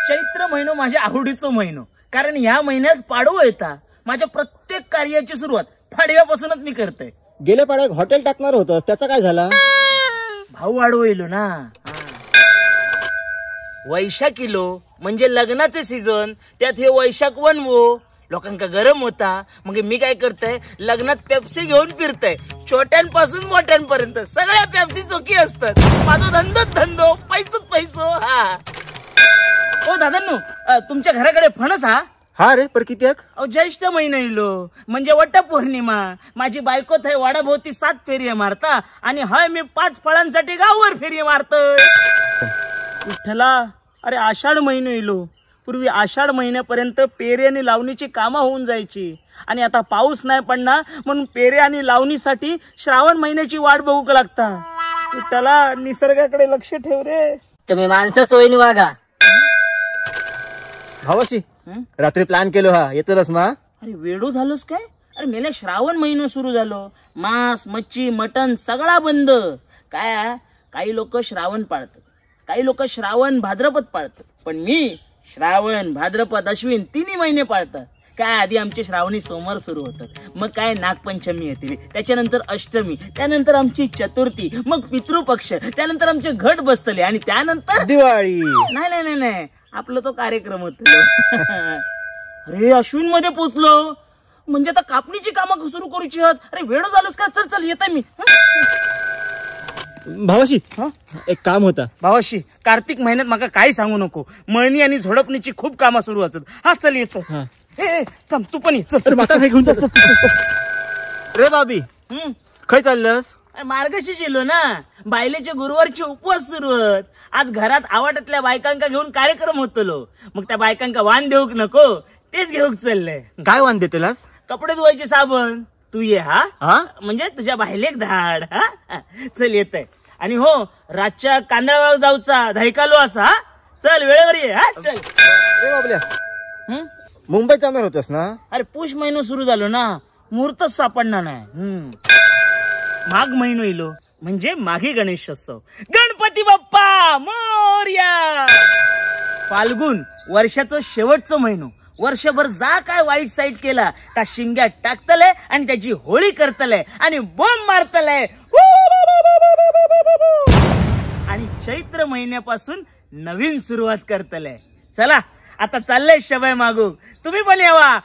चैत्र महिनो माझ्या आवडीचो महिनो, कारण ह्या महिन्यात पाडवो येता. माझ्या प्रत्येक कार्याची सुरुवात पाडव्यापासूनच मी करते. गेल्या पाड्यात हॉटेल टाकणार होतस, त्याचा काय झाला? भाऊ वाढवू येलो ना. वैशाख इलो म्हणजे लग्नाचे सीझन, त्यात हे वैशाख वनवो, लोकांका गरम होता. मग मी काय करतय, लग्नात पेप्सी घेऊन फिरतय. छोट्यांपासून मोठ्यांपर्यंत सगळ्या पेप्सी चोकी असतात. माझा धंदोच धंदो, पैसोच पैसो. हा ओ दादांनो, तुमच्या घराकडे फणस हा? हा रे, पर किती? अहो ज्येष्ठ महिना इलो म्हणजे वटपौर्णिमा. माझी बायको थंय वाडाभोवती 7 फेरी मारता आणि हय मी 5 फळांसाठी गाववर फेरी मारतोय. विठ्ठला, अरे आषाढ महिना इलो. पूर्वी आषाढ महिन्यापर्यंत पेरे आणि लावणीची कामं होऊन जायची, आणि आता पाऊस नाही पडणार म्हणून पेरे आणि लावणीसाठी श्रावण महिन्याची वाट बघू लागता. विठ्ठला, निसर्गाकडे लक्ष ठेव रे. तुम्ही माणसं सोयीने वागा. भावाशी रात्री प्लॅन केलो, हा येतोस ना? अरे वेडो झालोस काय? अरे मेल्या श्रावण महिना सुरू झालो, मांस मच्छी मटन सगळा बंद. काय काही लोक श्रावण पाळतात, काही लोक श्रावण भाद्रपद पाळतात, पण मी श्रावण भाद्रपद अश्विन तिन्ही महिने पाळतात. काय आधी आमचे श्रावणी सोमवार सुरू होतात, मग काय नागपंचमी येते, त्याच्यानंतर अष्टमी, त्यानंतर आमची चतुर्थी, मग पितृपक्ष, त्यानंतर आमचे घट बसतले, आणि त्यानंतर दिवाळी. नाही नाही नाही नाही, आपला तो कार्यक्रम होतो. अरे अश्विन मध्ये पोचलो म्हणजे आता कापणीची कामं सुरू करूची आहात. अरे वेळ झालोच का? चल चल येत मी. भावाशी एक काम होता. भावाशी कार्तिक महिन्यात माका काही सांगू नको, मळणी आणि झोडपणीची खूप कामं सुरू असत. हा चल येतो. ए थांब, तू पण ये. चल घेऊन चल. रे बाबी, खय चाललंस? मार्गशीर्ष इलो ना, बायलेचे गुरुवारचे उपवास सुरू होत. आज घरात आवाटातल्या बायकांका घेऊन कार्यक्रम होतलो, मग त्या बायकांका वाण देऊक नको, तेच घेऊक चाललंय. काय वाण देतेलास? कपडे धुवायचे साबण. तू ये हा, म्हणजे तुझ्या बायलेक धाड. हा चल येत. आणि हो, रातच्या कांदळावर जाऊचा धायकालो असा. चल वेळेवर ये. हा चल. मुंबईत जाणार होतस ना? अरे पुष महिनो सुरू झालो ना, मुहूर्तच सापडणार नाही. माघ महिनो इलो म्हणजे माघी गणेशोत्सव. गणपती बाप्पा मोरया. फाल्गुन वर्षाचं शेवटचं महिनो. वर्षभर जा काय वाईट साईट केला त्या शिंग्यात टाकतले आणि त्याची होळी करतले आणि बॉम्ब मारतले. आणि चैत्र महिन्यापासून नवीन सुरुवात करतले. चला आता चाललंय शबाय मागू, तुम्ही पण यावा.